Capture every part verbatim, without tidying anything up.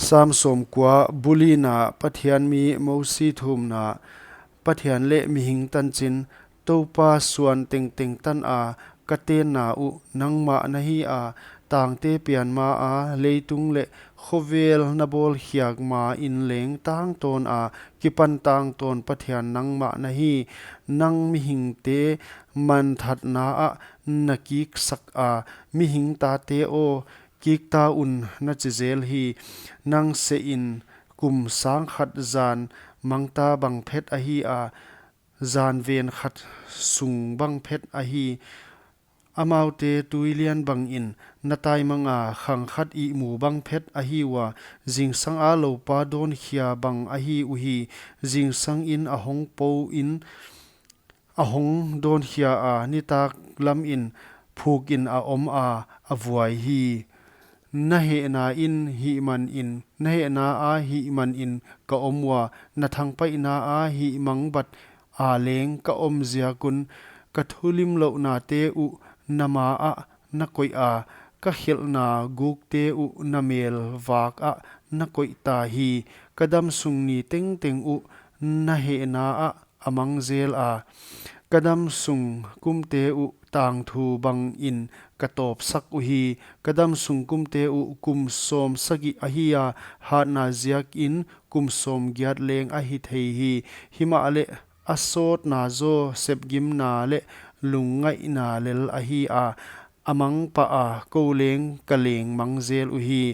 Sam sawmkua. Bulina. Pathian mi. Mosi thumna. Pathian leh mihing tanchin. Toupa, suan tengteng tana ka tenna uh nangmah na hi a, tangte pian maa, leitung leh khovel na bawlkhiak main leng tangtawna kipan tangtawn Pathian nangmah na hi. Nang mihingte manthatna ah na kiksak a, mihing tate aw, kikta un, na chi zel hi. Nang sehin kum sang khat zan mangta bang phet ahi a, zan ven khat sung bang phet ahi. Amaute tuilian bangin na taimang a, khang khat ihmu bang phet ahi ua, zingsanga loupa dawnkhia bang ahi uhi. Zingsangin a hong pou in a hong dawnkhia a, nitak lamin phukin a om a, a vuai hi. Na hehna in hih manin, na hehna a hih manin ka om ua, na thangpaihna a hih mangbat a leng ka om ziak un. Ka thulimlouhnate uh na maah na koih a, ka khelhna gukte uh na mel vakah na koih ta hi. Ka damsung ni tengteng uh na hehna ah a mang zel a, ka damsung kumte uh tangthu bangin ka tawpsak uhi. Ka damsung kumte uh kum sawmsagih ahi a, hatna ziakin kum sawmgiat leng ahi thei hi. Himahleh a sawtna zaw sepgimna leh lungngaihna lel ahi a, a mang pah a, kou leng ka leng mang zel uhi.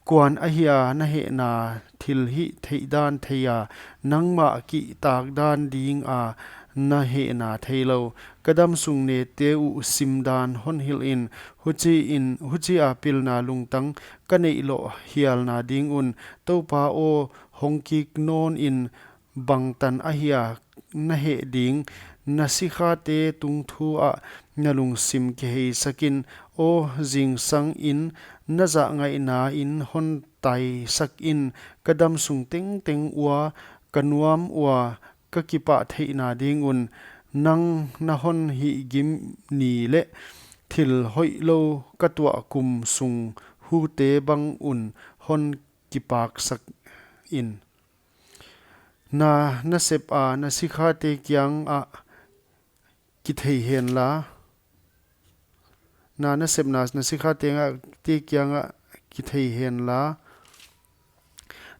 Kuan ahia na hehna thil hihtheih dan thei a, nangmah kihtak dan dinga na hehna theilou? Ka damsung nete uh simdan hon hilh in, huchiin, huchia pilna lungtang ka neih loh hialna ding un. Toupa aw, hong kik nawnin, bangtan ahia na heh ding? Na sikhate tungthu ah na lungsim kiheisak in. Aw, zingsangin na zahngaihna in hon taisak in. Ka damsung tengteng ua ka nuam ua, ka kipah theihna ding un. Nang na hon hihgim ni leh thil hoihlou ka tuah kum sung hute bang un hon kipaksak in. Na nasep a na sikhate kiangah kithei henla, na nasepna na sikhate nga-, te kiangah kithei henla,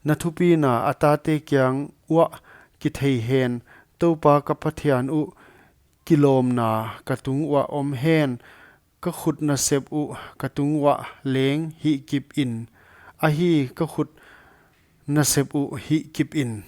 na thupina a tate kiang uah kithei hen. Toupa ka Pathian uh, kilawmna ka tung uah om hen. Ka khut nasep uh ka tung uah leng hihkip in. Ahi, ka khut nasep uh hihkip in.